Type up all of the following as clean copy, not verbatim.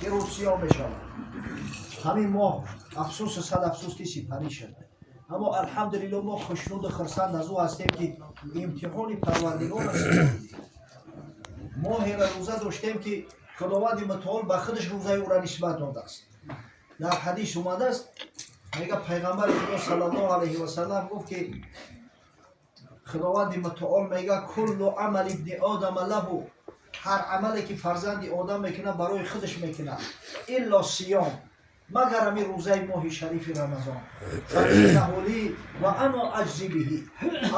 Ки рӯз сиёҳ мешавад. Ҳамин моҳ, афсӯсу сад афсӯс, ки сипарӣ шуд, аммо, алҳамдулилло, мо хушнуду хурсанд аз ӯ ҳастем, ки имтиҳони Парвардигор аст. Моҳеро рӯза доштем, ки Худованди Мутаол ба худаш рӯзаи ӯра нисбат додааст. Дар ҳадис омадааст, мега, Пайғамбари Худо саллаллоҳу алайҳи васаллам гуфт, ки Худованди Мутаол мега: كل عمل ابن آدم له, ҳар амале ки фарзанди одам мекунад, барои худаш мекунад, إلا الصيام, магар ҳамин рӯзаи моҳи шарифи Рамазон, فإنه لي وأنا أجزي به.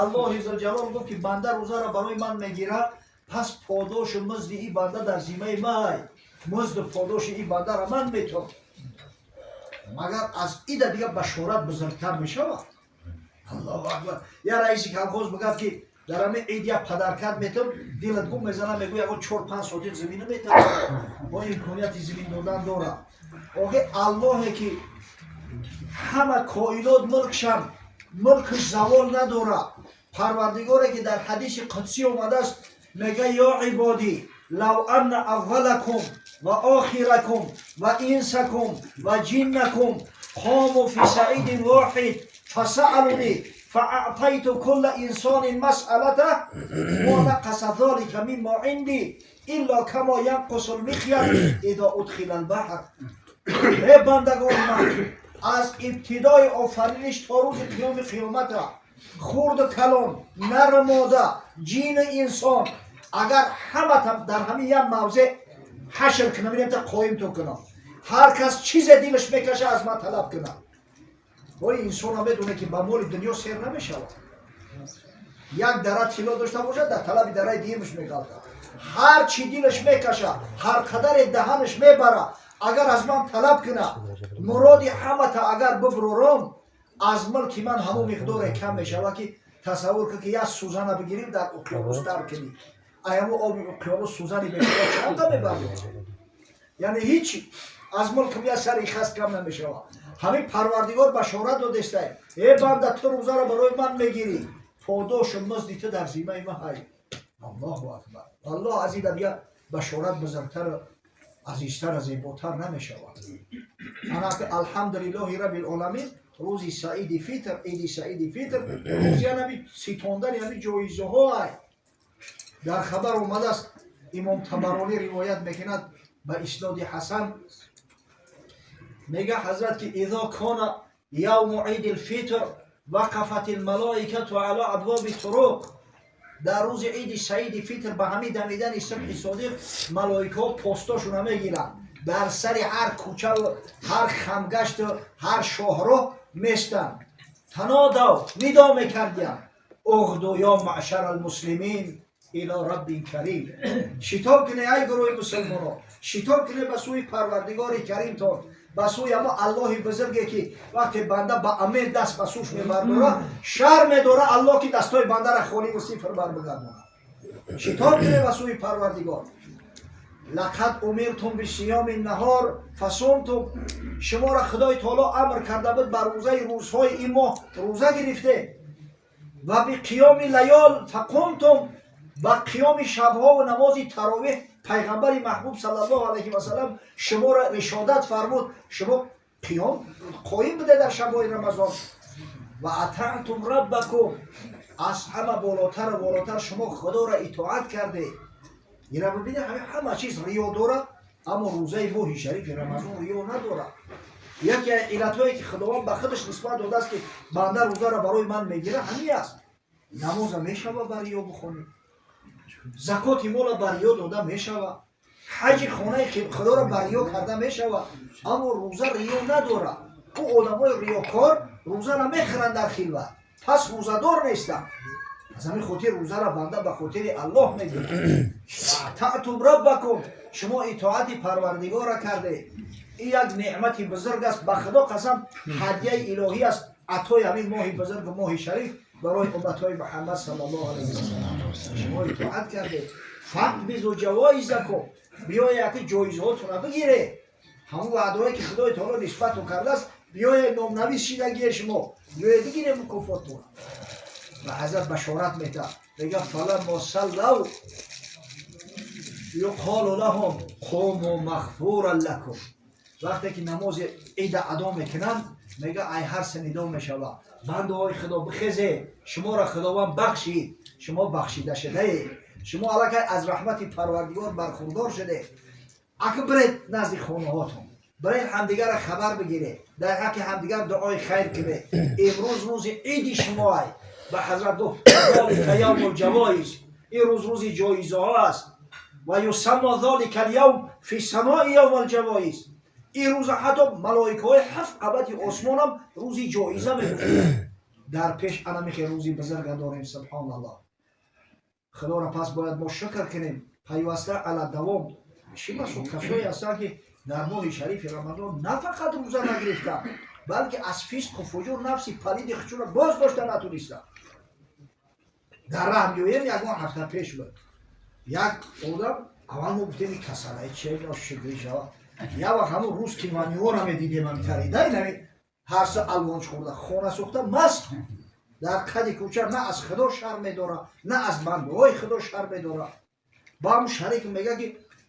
Аллоҳи зулҷалол гуфт, ки банда рӯзаро барои ман мегирад, пас подошу музди и банда дар зиммаи май, музду подоши и бандаро ман метавам. Магар аз ида дига башорат бузургтар мешавад? Аллоҳу акбар! Я раиси колхоз бигӯяд, ки дар ҳамин ид як подарка т метам, дилат гум мезана, мегӯ, ягон 4-5 сотих замина метам, бо имконияти замин додан дорад. Охи, Аллоҳе ки ҳама коинот мулкшам, мулкш завол надорад, Парвардигоре ки дар ҳадиси қудсӣ омадааст, мега: يا عبادي لو أن أولكم وآخركم وإنسكم وجنكم قاموا في صعيد واحد فسألوني فأعطيت كل إنسان مسألته ما نقص ذلك مما عندي إلا كما ينقص المخيط إذا أدخل البحر. Э бандагони ман, аз ибтидои офариниш то рӯзи қиёми қиёмата, хурду калон, нару мода, ҷину инсон, агар ҳамата дар ҳамин як мавзеъ ҳашр кунам, инта қоимтон кунам, ҳар кас чизе дилаш мекаша, аз ман талаб кунад. Бои инсона медоне, ки ба моли дунё сер намешавад. Як дара тилло дошта бошад, дар талаби дараи дуюмаш меғалтад. Ҳар чӣ дилаш мекаша, ҳар қадаре даҳанаш мебара, агар аз ман талаб кунад, муроди ҳамата агар биброром, аз мулки ман ҳамон миқдоре кам мешавад, ки тасаввур кун, ки як сӯзана бигирим, дар уқёнус дар кунӣ, аямо оби уқёнус сӯзани мешавад, чанда мебардорад? Яъне ҳеҷ аз мулкам як сари хас кам намешавад. Ҳамин Парвардигор башорат додестай: э банда, ту рӯзаро барои ман мегирӣ, подошу музди ту дар зиммаи ман ҳай. Аллоҳу акбар! Аллоҳ, аз ина дига башорат бузургтар, азизтар, зеботар намешавад. Анаки, алҳамдулиллоҳи раббил оламин, рӯзи Саиди Фитр, иди Саиди Фитр, рӯзи анаби ситондани ҳами ҷоизаҳо ай. Дар хабар омадааст, Имом Табаронӣ ривоят мекунад ба исноди ҳасан, мега ҳазрат, ки إذا كان يوم عيد الفطر وقفت الملائكة على أبواب الطرق. Дар рӯзи иди Саиди Фитр, ба ҳамин дамидани субҳи содиқ, малоикаҳо постошона мегиранд, дар сари ҳар кӯчаву ҳар хамгашту ҳар шоҳроҳ местанд. تنادوا, нидо мекардиянд: اغدوا يا معشر المسلمين إلى رب كريم. Шитоб куне, ай гурӯҳи мусулмоно, шитоб куне ба сӯи Парвардигори каримтон, ба сӯи ҳамо Аллоҳи бузурге, ки вақте банда ба умед даст ба сӯш мебардора, шарм медора Аллоҳ, ки дастои бандара холиву сифр барбигардонад. Шитоб куне ба сӯи Парвардигор. لقد أمرتم بصيام النهار فصمتم. Шуморо Худои Таоло амр карда буд ба рӯзаи рӯзҳои ин моҳ, рӯза гирифте, وبقيام الليل فقمتم. Ба қиёми шабҳову намози таровеҳ Пайғамбари маҳбуб саллаллоҳу алайҳи васалам шуморо ришодат фармуд, шумо қиём қоим буде дар шабҳои Рамазон. وأطعتم ربكم. Аз ҳама болотару болотар, шумо Худоро итоат кардед. Ина бибинед, ҳама чиз риё дорад, аммо рӯзаи моҳи шарифи Рамазон риё надорад. Яке иллатҳое, ки Худованд ба худаш нисбат додааст, ки банда рӯзаро барои ман мегирад, ҳамин аст. Намоза мешава ба риё бихонӣ, закоти мола ба риё дода мешава, ҳаҷи хонаи Худоро ба риё карда мешава, аммо рӯза риё надорад. Ӯ одамои риёкор рӯзаро мехӯранд дар хилват, пас рӯзадор нестанд. Аз ҳамин хотир рӯзаро банда ба хотири Аллоҳ мегирад. أطعتم ربكم, шумо итоати Парвардигора кардед. Ин як неъмати бузург аст, ба Худо қасам, ҳадияи илоҳӣ аст, атои ҳамин моҳи бузургу моҳи шариф барои умматҳои Муҳаммад саллаллоҳу алайҳи васалам. Шумо итоат кардед. فاقتبضوا جوائزكم. Биёе, яки ҷоизҳотона бигиред, ҳамон ваъдаҳое, ки Худои Таоло нисбатон кардааст, биёе, номнавис шидагие шумо, биёе, бигире мукофотона. Ва ҳазрат башорат метаҳад, мега: فلما صلوا. Юқолу лаҳум қуму мағфуран лакум. Вақте ки намози ида адо мекунанд, мега, ай ҳар се нидо мешава: бандаҳои Худо, бихезе, шуморо Худованд бахшид, шумо бахшида шудаед, шумо аллакай аз раҳмати Парвардигор бархурдор шудед, ака биред назди хонаҳотон, биред, ҳамдигарро хабар бигиред, дар ҳаққи ҳамдигар дуои хайр кунед, имрӯз рӯзи иди шумоай. Ба ҳазрат гуфт: залика явмул ҷавоиз, ин рӯз рӯзи ҷоизаҳо аст. Ва юсаммо залика аlyавм фи самои явмал ҷавоиз. Ин рӯза ҳатто малоикаҳои ҳафт қабати осмонам рӯзи ҷоиза мегуфтанд. Дар пеш анамихе рӯзи бузурга дорем, субҳоналлоҳ. Худоро пас бояд мо шукр кунем пайваста, ала давом. Чӣ басо касое ҳастанд, ки дар моҳи шарифи Рамазон на фақат рӯза нагирифтанд, балки аз фисқу фуҷур нафси палиди худшонро боз дошта натунистанд. Дар раҳ меоем, ягон ҳафта пеш буд, як одам, аввал мо гуфтем, ин касалаи че ношукрӣ шава. Як вақт ҳамун рӯз ки ваниҳоро медидем, ҳамтарида инами ҳарса алвонч хӯрда, хона сӯхта, маст дар қади кӯча, на аз Худо шарм медора, на аз бандаҳои Худо шарм медора. Ба ҳамун шарик мега, ки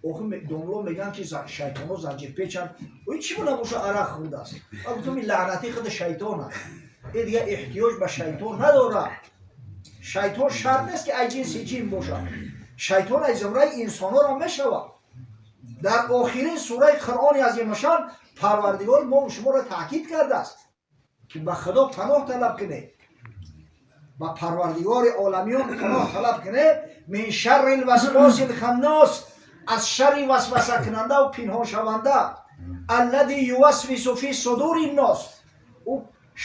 охи домло мегӯянд, ки шайтонҳо занҷирпечанд, ой, чӣ буда боша, арақ хӯрдааст. Ва гуфтам, ин лаънатӣ худи шайтон аст, ин дига эҳтиёҷ ба шайтон надорад. Шайтон шарт нест, ки ай ҷинси ҷин бошад, шайтон аз зумраи инсонҳоро мешавад. Дар охирин сураи Қуръони азимашан Парвардигор мо шуморо таъкид кардааст, ки ба Худо паноҳ талаб кунед, ба Парвардигори оламиён паноҳ талаб кунед, мин шарри лвасвоси лханнос, аз шарри васвасакунандаву пинҳоншаванда, аллади ювасвису фи судури ннос, ӯ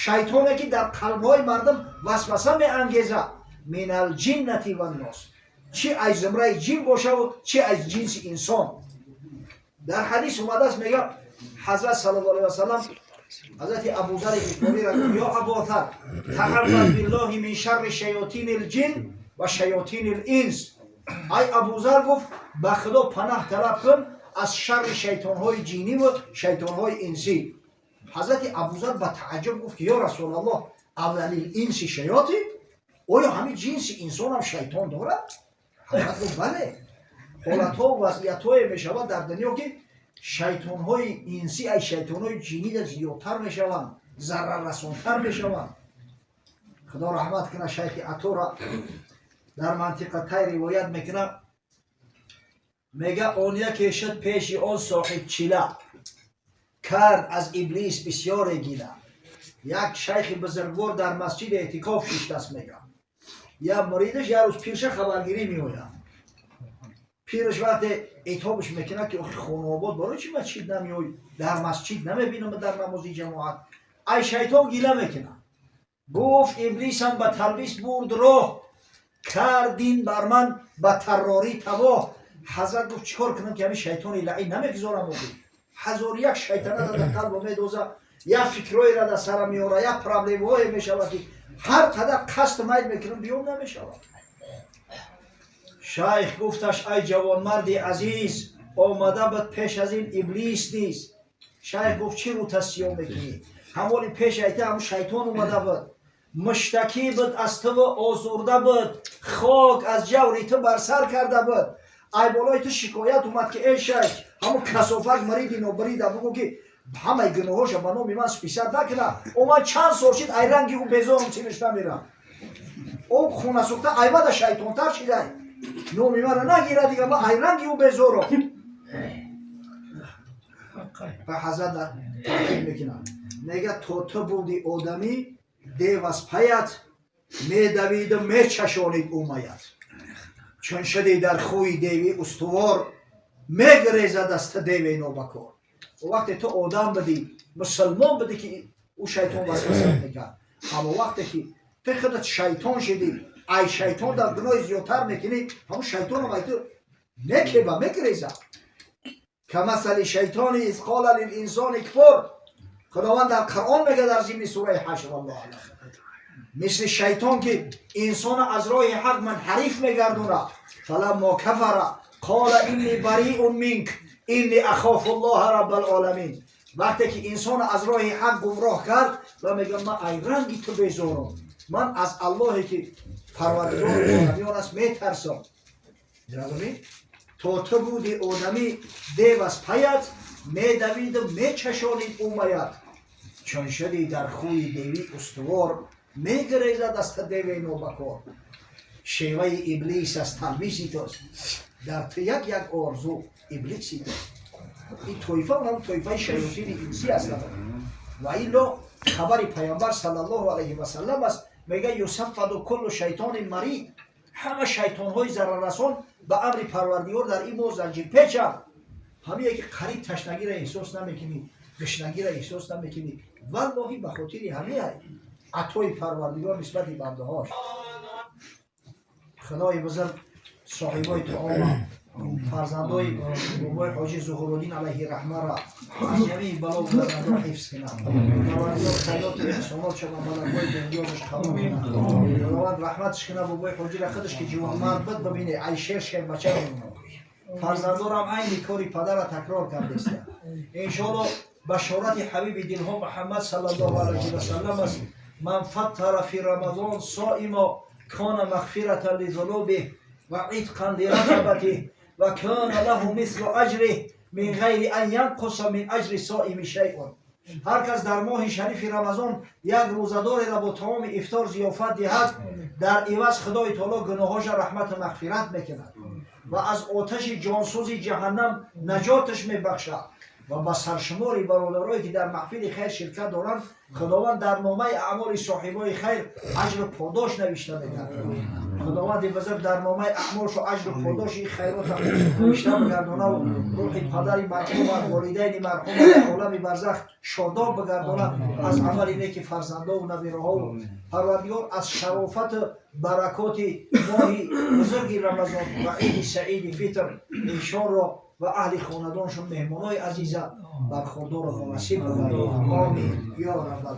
шайтоне, ки дар қалбҳои мардум васваса меангезад, мин алҷиннати ваннос, чӣ аз зумраи ҷин бошаву чӣ аз ҷинси инсон. Дар ҳадис омадааст, мега, ҳазрат саллаллоҳу алайҳи васаллам ҳазрати Абузари Ғифориро гуфт: ё Абузар, таавваз биллоҳи мин шарри шаётини лҷин ва шаётини линс. Ай Абузар, гуфт, ба Худо панаҳ талаб кун аз шарри шайтонҳои ҷиниву шайтонҳои инсӣ. Ҳазрати Абузар ба тааҷҷуб гуфт, ки ё Расулаллоҳ, авалил инси шаётин, оё ҳамин ҷинси инсонам шайтон дорад? Ҳазрат гуфт: бале, ҳолатҳо вазъиятҳое мешавад дар дунё, ки шайтонҳои инсӣ ай шайтонҳои ҷинида зиёдтар мешаванд, зараррасонтар мешаванд. Худо раҳмат кунад шайхи Атора, дар мантиқа тай ривоят мекунад, мега, он яке шуд пеши он соҳибчила, кард аз Иблис бисёре гила. Як шайхи бузургвор дар масҷиди эътикоф шиштааст, мега, як муридаш як рӯз пирша хабаргирӣ меояд. Пираш вақте эътобаш мекунад, ки охи, хонаобод, барои чӣ масҷид намеой, дар масҷид намебинам дар намози ҷамоат, ай шайтон гила мекунад. Гуфт: иблисам ба талбис бурд роҳ, кард дин бар ман ба таррорӣ табоҳ. Ҳазрат гуфт: чӣ кор кунам, ки ҳамин шайтони лаъин намегузорам? Оби ҳазору як шайтаната дар қалбо медоза, як фикрҳоеро дар сарам меора, як проблемаҳое мешавад, ки ҳар қадар қасд майл мекунам, биём намешавад. Шайх гуфташ: ай ҷавонмарди азиз, омада буд пеш аз ин Иблис низ. Шайх гуфт: чӣ рӯта сиёҳ мекунӣ? Ҳамоли пеш айта ҳамун шайтон омада буд, муштакӣ буд аз туву озурда буд, хок аз ҷаври ту бар сар карда буд, ай болои ту шикоят омад, ки эй шайх, ҳамун касофат мариди нобарида бугӯ, ки ҳамаи гуноҳоша ба номи ман списать накунад. О, ман чанд сол шид, ай ранги ӯ безорум, синаш намерам. О, хонасӯхта аймада шайтонтар шидай, номи мара нагира, дига ма ай ранги ӯ безорум. Ва ҳазрат таъкид мекунад, мега, то ту буди одамӣ, дев аз паят медавиду мечашонид ӯ маят, чун шуди дар хӯи девӣ устувор, мегрезад аз ту деве нобакор. Вақте ту одам будӣ, мусулмон будӣ, ки ӯ шайтон васваса мекард, аммо вақте ки ту худат шайтон шидӣ, ай шайтон дар гуноҳи зиёдтар мекунӣ, ҳамун шайтонам ай ту мекеба, мегрезад. камасали шайтони из қола лилинсони кфур. Худованд дар Қуръон мега, дар зимни сураи Ҳашр, аллоҳ алам, мисли шайтон, ки инсона аз роҳи ҳақ манҳариф мегардонад. фаламмо кафара қола инни бариун минк инни ахофу ллоҳа раббал оламин. Вақте ки инсона аз роҳи ҳақ гумроҳ кард ва мега, ман ай ранги ту безорум, ман аз Аллоҳе, ки Парвардигори оламиён аст, метарсам. То ту буди одамӣ, дев аз паят медавиду мечашонид умаят. Чун шуди дар хӯи девӣ устувор, мегирезад аз ту деве нобакор. Шеваи иблис аз талбиси туст, дар ту як як орзу иблиси туст. Ин тоифа онам тоифаи шаётини инсӣ ҳастанд. Ва илло хабари Паямбар саллаллоҳу алайҳи васаллам аст, мега: يصفد كل شيطان مريد. Ҳама шайтонҳои зараррасон ба амри Парвардигор дар ин моҳ занҷирпечанд. Ҳамие ки қариб ташнагиро эҳсос намекунӣ, гушнагиро эҳсос намекунӣ, валлоҳи, ба хотири ҳамия атои Парвардигор нисбати бандаҳош. Худои бузург соҳибои таома, фарзандои бобои ҳоҷи Зуҳуруддин алайҳи раҳмара аз ҷамии бало газандо ҳифз кунад. Парвардигор хайроту эҳсонотша ба малакҳои бениёзаш қабул кунад. Худованд раҳматш кунад бобои ҳоҷира. Худаш ки ҷавонмард буд, бибине, ай шер шербача мемонад. Фарзандорам айни кори падара такрор кардеста. Иншоалло, башорати ҳабиби дилҳо Муҳаммад саллаллоҳу алайҳи васаллам аст: من فطر في رمضان صائما كان مغفرة لذنوبه وعتقا لرقبته وكان له مثل أجره من غير أن ينقص من أجر الصائم شيء. Ҳар кас дар моҳи шарифи Рамазон як рӯзадореро бо таоми ифтор зиёфат диҳад, дар иваз Худои Таоло гуноҳоша раҳмату мағфират мекунад ва аз оташи ҷонсӯзи ҷаҳаннам наҷоташ мебахшад ва ба саршумори бародарое ки дар маҳфили хайр ширкат доранд, Худованд дар номаи аъмоли соҳибои хайр аҷру подош навишта мегардад. Худованди бузург дар номаи аъмолшу аҷру подоши хайрота навишта бигардонаву рӯҳи падари марҳума, волидайни марҳума дар олами барзах шодоб бигардонад аз амали неки фарзандову набираҳову. Парвардигор аз шарофату баракоти моҳи бузурги Рамазон ва иди саиди Фитр эшонро ва аҳли хонадоншон, меҳмонои азиза бархӯрдору мунасиб бигардонад. Омин ё Раббал.